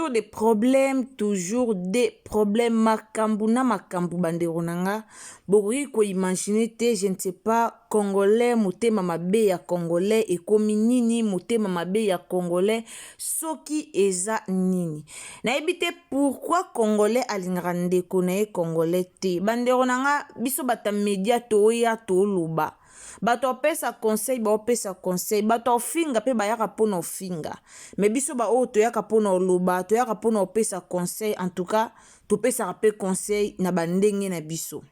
Toujours des problèmes, toujours des problèmes. Makambu na makambu, bandeko na nga, bokoki koimaginer te. Je ne sais pas, Congolais, motema mabe ya Congolais ekomi nini? Motema mabe ya Congolais soki eza nini, nayebi te. Pourquoi Congolais alingaka ndeko na ye Congolais te? Bandeko na nga, biso bato ya media toya toloba, bato apesa conseil, baopesa conseil, bato ofinga mpe bayaka mpona ofinga. Mais biso baoyo toyaka mpona oloba, toyaka mpona opesa conseil. En tout cas, topesaka mpe conseil na bandenge na biso.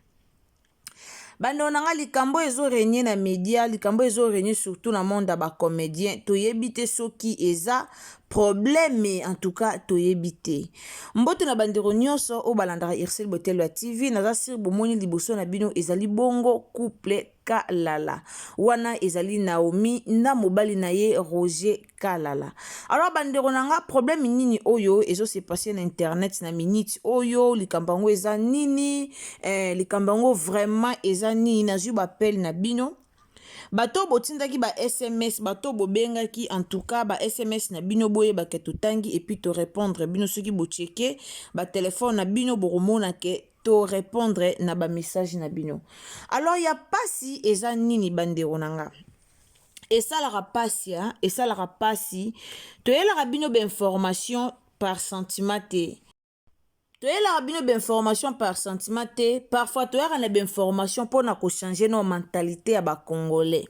Bandeko na nga, likambo ezorégner na media, likambo ezorégner surtout na monde ya bacomédien, toyebi te soki eza problème. En tout cas, toyebi te. Mbote na bandeko nyonso oyo balandaka Ursule Botelo ya TV. Naza sûr bomoni liboso na bino, ezali bongo couple Kalala. Wana ezali Naomi na mobali na ye Roger Kalala. Alors bandeko na nga, problème nini oyo ezose passer na internet na minute oyo? Likambo yango eza nini? Likambo yango vraiment eza nini? Nazwi baappel na bino, bato botindaki ba SMS, bato bobengaki. En tout cas, ba SMS na bino, boyebake totangi et puis torépondre bino. Soki bochecker batelefone na bino, bokomona ke torépondre na bamessage na bino. Alors ya pasi eza nini, bandeko na nga? Esalaka pasi, esalaka pasi. Toyelaka bino bainformation par sentiment te, toyelaka bino bainformation par sentiment te. Parfois toyaka na bainformation mpona kochanger no mentalité ya Bacongolais.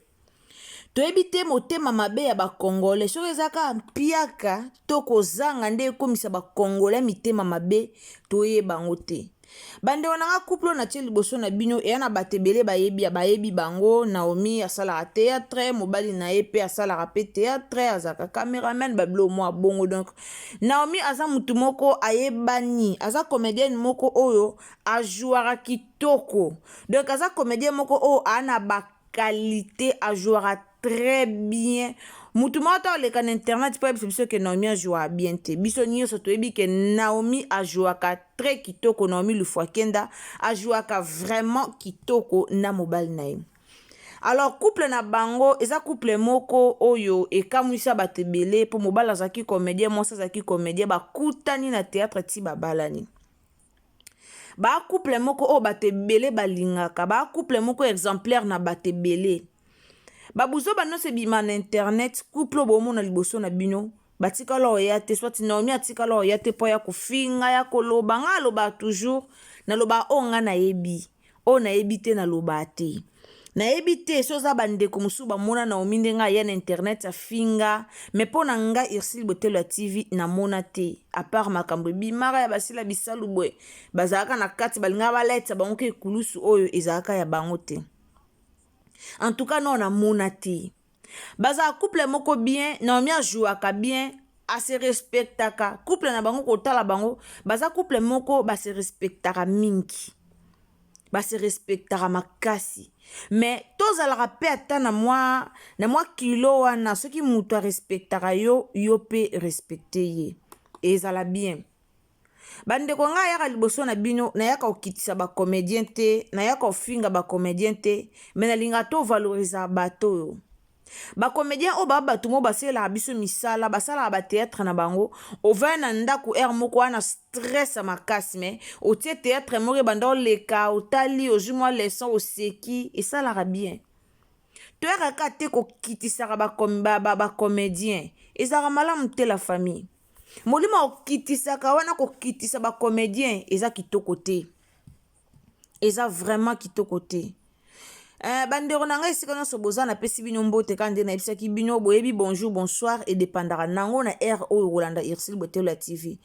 Toyebi te motema mabe ya Bacongolais soki eza kaka mpiaka to kozanga nde ekomisa Bacongolais mitema mabe, toyeba yango te. Bandeko na nga, couple oyo natie liboso na bino, eya na bato ebele bayebi, bayebi bango. Naomi asalaka théâtre, mobali na ye mpe asalaka mpe théâtre, azalaka cameraman, babilo mwa bongo. Donc Naomi aza mutu moko ayebani, aza comédienne moko oyo ajouaka kitoko. Donc aza comédien moko oyo aa na baqualité, ajouaka très bien. Mutu moko ata oleka na internet mpo ayebisa biso ke Naomi ajouaka bien te, biso nyonso toyebi ke Naomi ajouaka très kitoko. Naomi Lufwakenda ajouaka vraiment kitoko na mobali na ye. Alors couple na bango eza couple moko oyo ekamwisa bato ebele, mpo mobali azalaki comédien, mwasi azalaki comédien, bakutani na théâtre ti babalani. Bacouple moko oyo bato ebele balingaka, bacouple moko exemplaire na bato ebele. Babuzoba nyonso ebima na internet, couple oyo bomona liboso na bino batikala oya te. Soit Naomi atikala oya te mpo ya kofinga, ya koloba. Nga alobaka toujours, nalobaka oyo nga nayebi, oyo nayebi te nalobaka te. Nayebi te so oza bandeko mosusu bamona Naomi ndenge aya na internet afinga. Mais mpo na nga Ursule Botelo ya TV, namona te, à part makambo ebimaka ya basila bisalu boye, bazalaka na kati, balingaka baletisa bango ke ekulusu oyo ezalaka ya bango te. En tout cas, no, namona te. Bazala couple moko bien. Naomi ajouaka bien, ase respectaka. Couple na bango, kotala bango, baza couple moko base respectaka mingi, base respectaka makasi. Mais tozalaka mpe ata na mwa kilo wana. Soki moto arespectaka yo, yo mpe respecte ye, ezala bien. Bandeko, ngai ayaka liboso na bino, nayaka kokitisa bacomédien te, nayaka kofinga bacomédien te, mais nalingaka tovaloriser bato oyo, bacomédien oyo baa bato moko basalelaka biso misala, basalaka bathéâtre na bango. Ovai na ndako aire moko wana, stress ya makasi, mais otie théâtre moko ebanda oleka, otali, ozwi mwa leçon, oseki, esalaka bien. Toyaka kaka te kokitisaka bacomédien, ezalaka malamu te. La famille, molimo okitisaka wana, kokitisa bacomédien eza kitoko te, eza vraiment kitoko te. Bandeko na ngai, esika nyonso boza, napesi bino mbote. Kaka nde nayebisaki bino, boyebi, bonjour, bonsoir, edépendaka nango na heure oyo kolanda Ursule Botelo ya TV.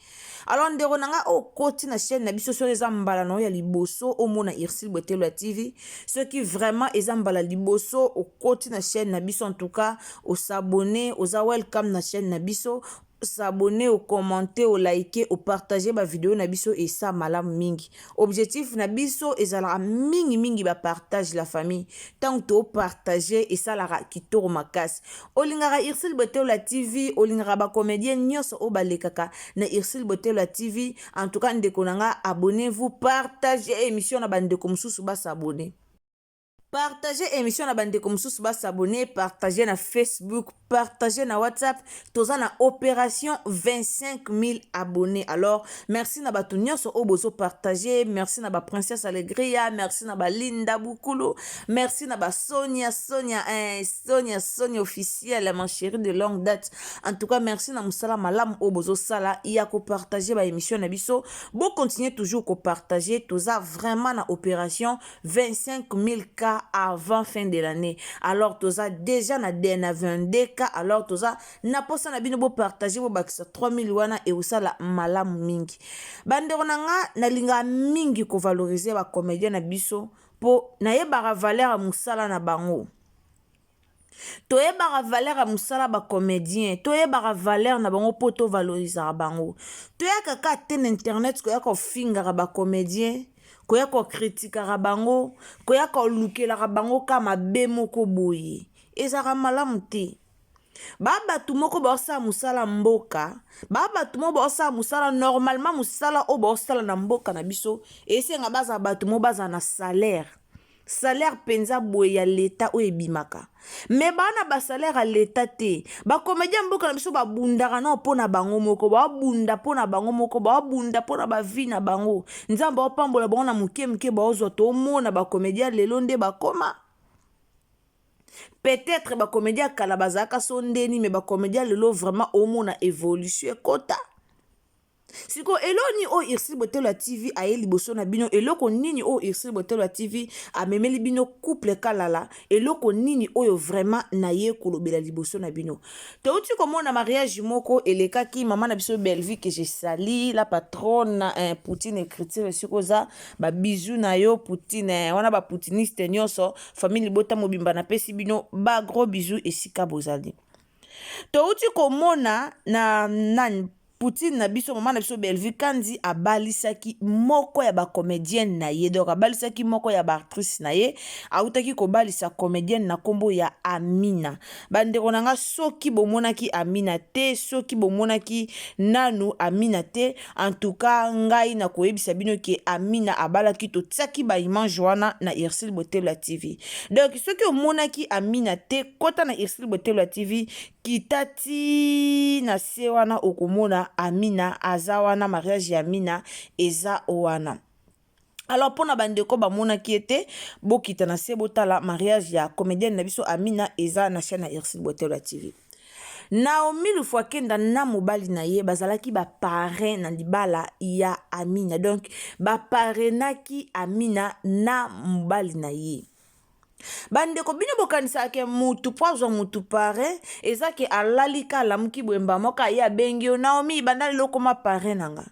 Alors ndeko na ngai oyo okoti na chaîne na biso, soki eza mbala na oyo ya liboso omona Ursule Botelo ya TV, soki vraiment eza mbala liboso okoti na chaîne na biso, en tout cas os'abonner, oza welcome na chaîne na biso. S'abonner, ocommenter, oliker, opartager bavideo na biso, esa malamu mingi. Objectif na biso ezalaka mingimingi bapartage. La famille, ntango topartage, esalaka kitoko makasi. Olingaka Ursule Botelo ya TV, olingaka bacomédien nyonso oyo balekaka na Ursule Botelo ya TV, en tout cas ndeko na nga, abonnez-vous, partage émission na bandeko mosusu bas'abonner. Partage émission na bandeko mosusu basabone, partage na Facebook, partage na WhatsApp. Toza na opération 25 000 abonnés. Alors merci na bato nyonso oyo bozopartage. Merci na baprincesse Alegria, merci na balinda Bukulu, merci na basonia Sonia, eh, Sonia Sonia officielle, ma chérie de longue date. En tout cas, merci na mosala malamu oyo bozosala ya kopartage baémission na biso. Bocontinue toujours kopartage. Toza vraiment na opération 25 000 K avant fin de l'année. Alors toza déjà na na 22 K. Alors toza na posa na bino bopartage, bobakisa 3000 wana, ekosala malamu mingi. Bandeko na nga, nalingaka mingi kovaloriser bacomédien na biso mpo nayebaka valeur ya mosala na bango. Toyebaka valeur ya mosala bacomédien, toyebaka valeur na bango mpo tovalorisaka bango. Toyaka kaka te na internet koya kofingaka bacomédien, koya kokritikaka bango, koya kolukelaka bango ka mabe moko boye. Ezalaka malamu te. Baa bato moko baosala mosala mboka, baa bato moko baosala mosala. Normalement, mosala oyo baosala na mboka na biso esenga bazala bato moko bazala na salaire mpenza boye ya leta oyo ebimaka. Me baa na basalaire ya leta te. Bacomédien ya mboka na biso babundaka nao mpo na bango moko, baobunda mpo na bango moko, baobunda mpo na bavie na bango. Nzambe aopambola bango na moke moke baozwa. Tomona bacomédien lelo nde bakoma. Peut-être bacomédien ya kala bazalaka so ndeni, me bacomédien lelo vraiment omona évolution ekota. Sikoyo eloko nini oyo Ursule Botelo ya TV aye liboso na bino? Eloko nini oyo Ursule Botelo ya TV amemeli bino, couple Kalala? Eloko nini oyo vraiment naye kolobela liboso na bino? Touti komona mariage moko elekaki, mama na biso Bellevue, que je salue, la patronne, eh, Poutine écriture esika oza, babisous na yo Poutine, eh, wana bapoutiniste nyonso, famille libota mobimba, napesi bino bagros bisous esika bozali. Touti komona na nani, Poutine na biso, mama na biso Bellevue Kandi abalisaki moko ya bacomédienne na ye. Donc abalisaki moko ya baactrice na ye. Autaki kobalisa comédienne na nkombo ya Amina. Bandeko na nga, soki bomonaki Amina te, soki bomonaki nanu Amina te, en tout cas ngai nakoyebisa bino ke Amina abalaki. Totiaki baimage wana na Ursule Botelo ya TV. Donc soki omonaki Amina te, kota na Ursule Botelo ya TV, kita ti na se wana, okomona Amina aza wana. Mariage ya Amina eza wana. Alors mpona bandeko bamonaki ye te, bokita na se, botala mariage ya comédienne na biso Amina, eza na chaîne ya Ursule Botelo ya TV. Naomi Lufwakenda na mobali na ye bazalaki baparrain na libala ya Amina. Donc baparrainaki Amina na mobali na ye. Bandeko, bino bokanisaka ke mutu mpo azwa mutu parrain eza ke alali ka alamuki boyemba moko, aye abengi yo: "Naomi, banda lelo okoma parrain na nga."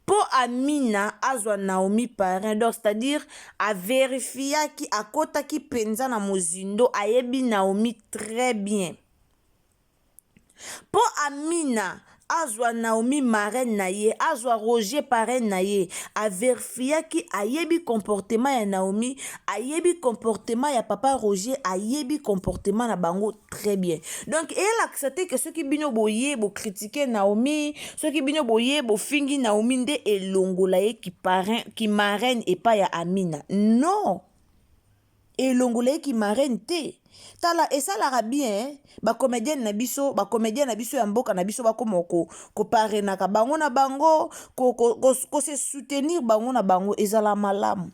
Mpo Amina azwa Naomi parrain, donc c'est-à-dire averifiaki, akɔtaki mpenza na mozindo, ayebi Naomi très bien. Mpo Amina azwa Naomi marraine na ye, azwa Roger parrain na ye, averifiaki, ayebi comportement ya Naomi, ayebi comportement ya papa Roger, ayebi comportement na bango très bien. Donc eyelakisa te ke soki bino boye bokritike Naomi, soki bino boye bofingi Naomi, nde elongola ye kimarraine epai ya Amina. Non, elongola ye kimarraine te. Tala, esalaka bien bacomédienne na biso, bacomédien na biso ya mboka na biso bakóma koparrainaka bango na bango, kose soutenir bango na bango, ezala malamu.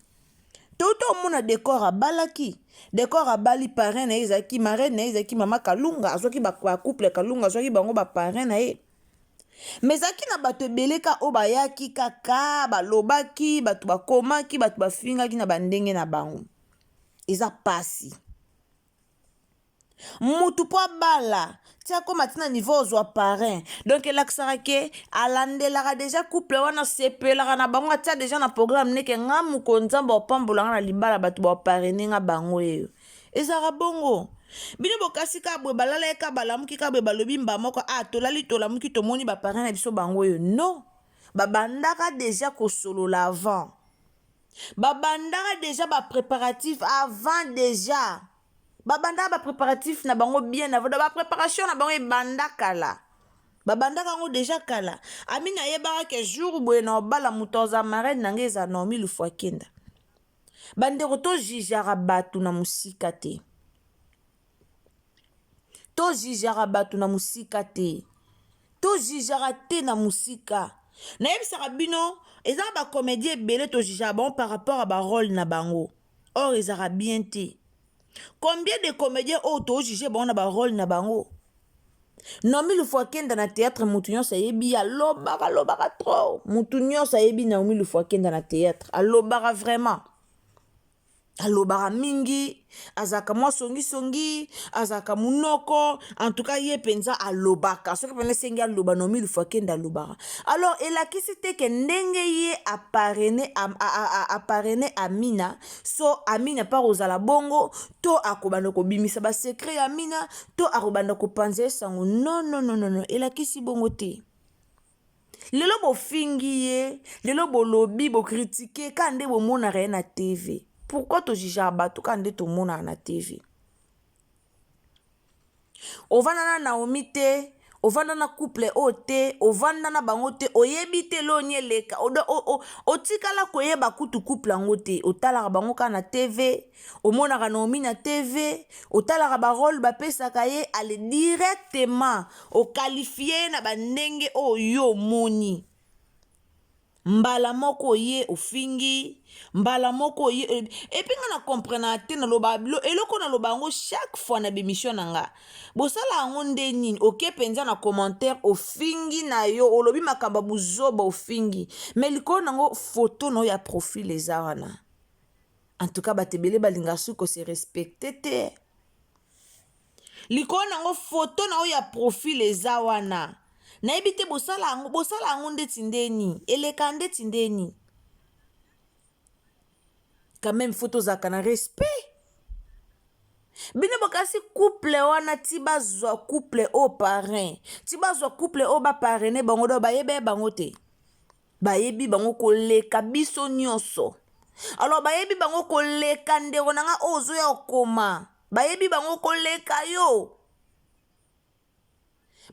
Touta omona Décor abalaki. Décor abali, parrain na ye ezalaki, marraine na ye ezalaki mama Kalunga. Azwaki bacouple Kalunga, azwaki bango baparrain na ye. Me ezalaki na bato ebele ka oyo bayaki kaka balobaki, bato bakomaki, bato bafingaki na bandenge na bango. Eza pasi. Mutu mpo abala ti akóma ntina niveau ozwa parrain, donc elakisaka ke alandelaka déjà couple wana, sepelaka na bango, atia déjà na programme neke nga moko Nzambe opambolanga na libala, bato baoparrainer nga bango. Eyo ezalaka bongo. Bino bokasi ka boye, balala ye ka, balamuki ka boye, balobi mba moko: "A tolali, tolamuki, tomoni baparrain na biso bango oyo." Non, babandaka déjà kosolola avant, babandaka déjà bapréparatif avant, déjà babandaka bapréparatif na bango bien avant. Bapréparation na bango ebanda kala, babandaka yango déjà kala. Amina ayebaka ke jour boye na obala, moto aza marraine na ngai eza Naomi Lufwakenda. Bandeko tojijaka bato na mosika te. Tojijaka bato na mosika te. Tojijaka te na mosika. Nayebisaka bino eza na bacomédien ebele tojijaka bango par rapport ya barole na bango. Or ezalaka bien te. Combien de comédiens oyo tojuge bango na barole na bango? Naomi Lufuakenda na théâtre mutu nyonso ayebi ye alobaka alobaka trop. Mutu nyonso ayebi Naomi Lufuakenda na théâtre alobaka vraiment. Alobaka mingi, azalaka mwa songisongi, azalaka munoko, en tout cas ye mpenza alobaka. Soki mpenza esengi aloba, Naomi Lufuakenda alobaka. Alors elakisi te ke ndenge ye aparene aparene Amina, so Amina mpe akozala bongo to akobanda kobimisa ba secret ya Amina to akobanda kopanza ye sango. Non, non, non, non, non, elakisi bongo te. Lelo bofingi ye, lelo bolobi, bokritike kaka nde bomonaka ye na TV. Pourquoi tojijaka bato kaka nde tomonaka na TV? Ovanda na Naomi te, ovanda na couple oyo te, ovanda na bango te, oyebi te eloko nini eleka, otikala koyeba kutu couple yango te, otalaka bango kaka na TV, omonaka Naomi na TV, otalaka ba role bapesaka ye, ale directement okalifie ye na bandenge oyo yo omoni. Mbala moko oye ofingi, mbala moko oye epuis nga na comprenaka te naloba eloko naloba yango chaque fois na b'emission na nga bosala yango nde nini oke mpenza na commentaire ofingi na yo olobi makambo ya buzoba ofingi mais likolo na yango photo na yo ya profil eza wana en tout cas bato ebele balingaka soki kose respecte te likolo na yango foto na oyo ya profil eza wana nayebi te bosala yango bosala yango ndeti ndeni eleka ndeti ndeni quand même faut tozalaka na respect bino bokasi couple wana ti bazwa couple oyo parrain ti bazwa couple oyo baparraine bango do bayeba bango te Bayebi bango koleka biso nyonso. Alors bayebi bango koleka ndeko na nga oyo ozoya kokoma. Bayebi bango koleka yo.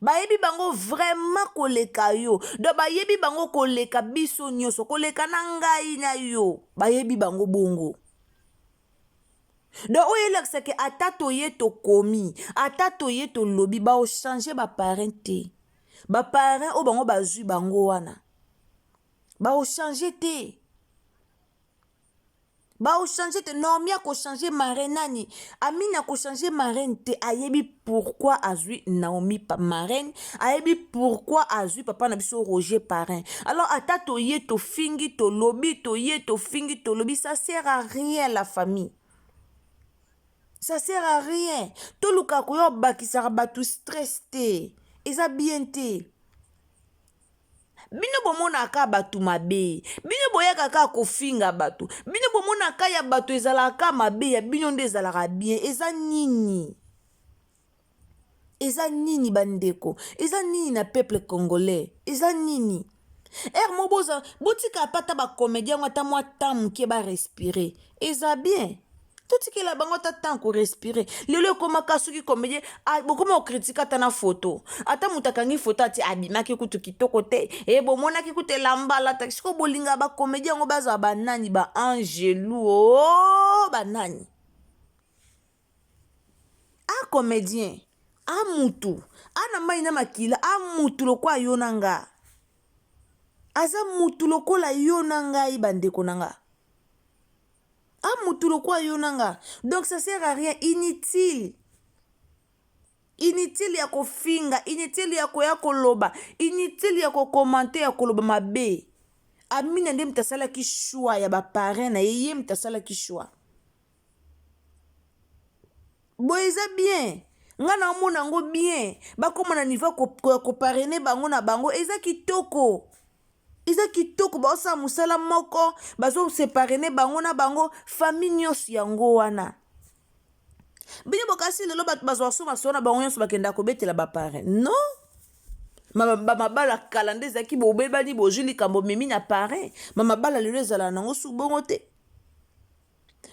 Bayebi bango vraiment koleka yo. Donc bayebi bango koleka biso nyonso, koleka na ngai na yo. Bayebi bango bongo. Donc oyo elakisa ke ata toye tokomi, ata toye tolobi, bao changer ba parrain te. Ba parrain oyo bango bazwi bango wana bao changer te. Bao changer te. Naomi ako changer marraine nani? Amina ako changer marraine te. Ayebi pourquoi azwi Naomi marraine, ayebi pourquoi azwi papa na biso Roger parrain. Alors ata toye tofingi tolobi, toye tofingi tolobi, ça sert à rien la famille. Ça sert à rien. Toluka koya obakisaka bato stress te. Eza bien te. Bino bomonaka bato mabe. Bino boyaka kaka kofinga bato. Bino bomonaka ya bato ezalaka mabe, ya bino nde ezalaka bien. Eza nini? Eza nini bandeko? Eza nini na peuple congolais? Eza nini? Heure moko boza botika ata ba comédien yango ata mwa temps moke ba respirer. Eza bien. Totikela bango ata temps ko respirer. Lelo ekomaka soki comédien bokoma kokritika ata na photo. Ata moto akangi photo ati abimaki kutu kitoko te. E bomonaki kutu elamba alataki. Sikoyo bolinga ba comédien yango bazala banani ba angelu o banani. A comédien, a mutu, a na mai na makila, a mutu lokola yo na nga. Aza mutu lokola yo na ngai bandeko na nga. A mutu lokola yo na nga. Donc ça sert à rien, inutile. Inutile ya kofinga, inutile ya koya koloba, inutile ya kokomante ya koloba mabe. Amina nde moto asalaki choix ya ba parrain na ye, ye moto asalaki choix. Boye eza bien nga na omona yango bien bakoma na niveau ya koparene bango na bango eza kitoko eza kitoko baosala mosala moko bazoseparene bango na bango famille nyonso yango wana bino bokasi lelo bato bazwa so masolo na bango nyonso bakendaka kobetela baparrain non bamabala kala nde ezalaki bobebani bozwi likambo memi na parrain mamabala lelo ezalaka nango su bongo te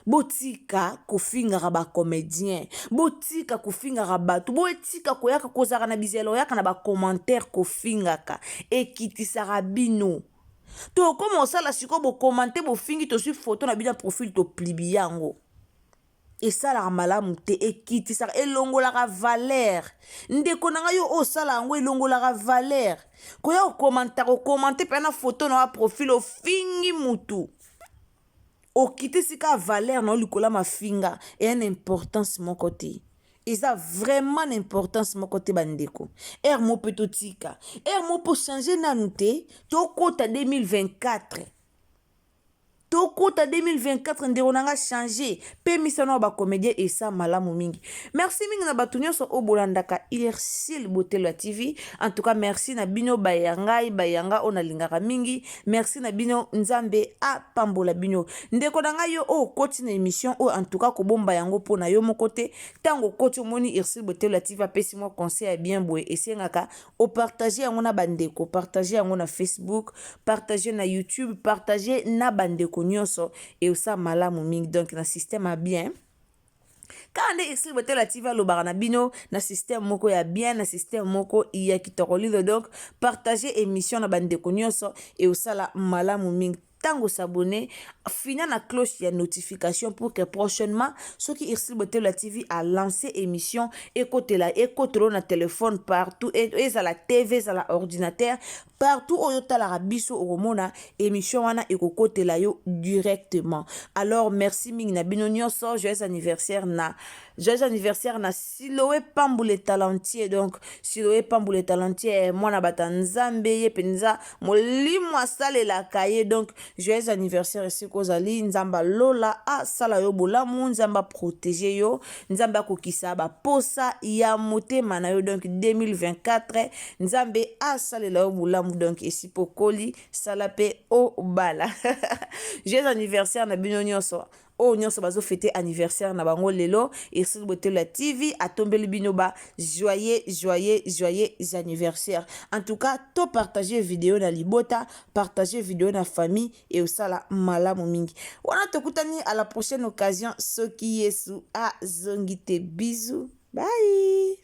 Botika kofingaka ba comedien, botika kofingaka bato, botika koyaka kozalaka na bizela oyaka na ba commentaire kofingaka, ekitisaka bino. Tokoma osala sikoyo bokomante, bofingi, tozwi foto na bino ya profil, toplibi yango. Esalaka malamu te, ekitisaka, elongolaka valeur. Ndeko na ngai, yo oyo osala yango, elongolaka valeur. Koya kokomanta, kokomante mpe na foto na ya profil, ofingi mutu, okitisi kaka valeur na yo likolo ya mafinga. Eya na importance moko te, eza vraiment na importance moko te. Bandeko, ere mo mpe totika, ere mo mpo change nanu te. Tokota 2024, tokota 2024. Ndeko na nga, change mpe misano ya bacomédien, esa malamu mingi. Merci mingi na bato nyonso oyo bolandaka Ursile Botelo ya TV. En tout cas, merci na bino baya ngai, bayanga oyo nalingaka mingi. Merci na bino, Nzambe apambola bino. Ndeko na ngai, yo oyo okoti na émission oyo, en tout cas kobomba yango mpo na yo moko te. Ntango okoti, omoni Ursile Botelo ya TV apesi mwa conseil ya bien boye, esengaka opartage yango na bandeko. Partage yango na Facebook, partage na YouTube, partage na bandeko nyonso, eosala malamu mingi. Donc na système ya bien kaka nde Ursile Botelo TV alobaka na bino, na système moko ya bien, na système moko ya kitoko lilo. Donc partage émission na bandeko nyonso, eosala malamu mingi. Ntango s'abonner, fina na cloche ya notification pour que prochainement, soki Ursile Botelo ya TV a lancé émission, ekotela, ekotela na téléphone partout, ezala TV, ezala ordinateur, partout oyo otalaka biso, okomona émission wana ekokotela yo directement. Alors merci mingi na bino nyonso. Joyeux anniversaire na, joyeux anniversaire na Siloe Pambule Talentier. Donc Siloe Pambule Talentier, mwana bato ya Nzambe, ye mpenza molimo asalelaka ye. Donc joyeux anniversaire esika ozali. Nzambe alola asala yo bolamu, Nzambe aprotege yo, Nzambe akokisa baposa ya motema na yo. Donc 2024, Nzambe asalela yo bolamu. Donc esi pokoli sala mpe obala. Joyeux anniversaire na bino nyonso oyo nyonso bazofete anniversaire na bango lelo. Ursile Botelo ya TV atombeli bino ba joyeux, joyeux, joyeux anniversaire. En tout cas, to partage video na libota, partage video na famille, eosala malamu mingi. Wana tokutani à la prochaine occasion, soki Yesu azongi te. Bisous, bye.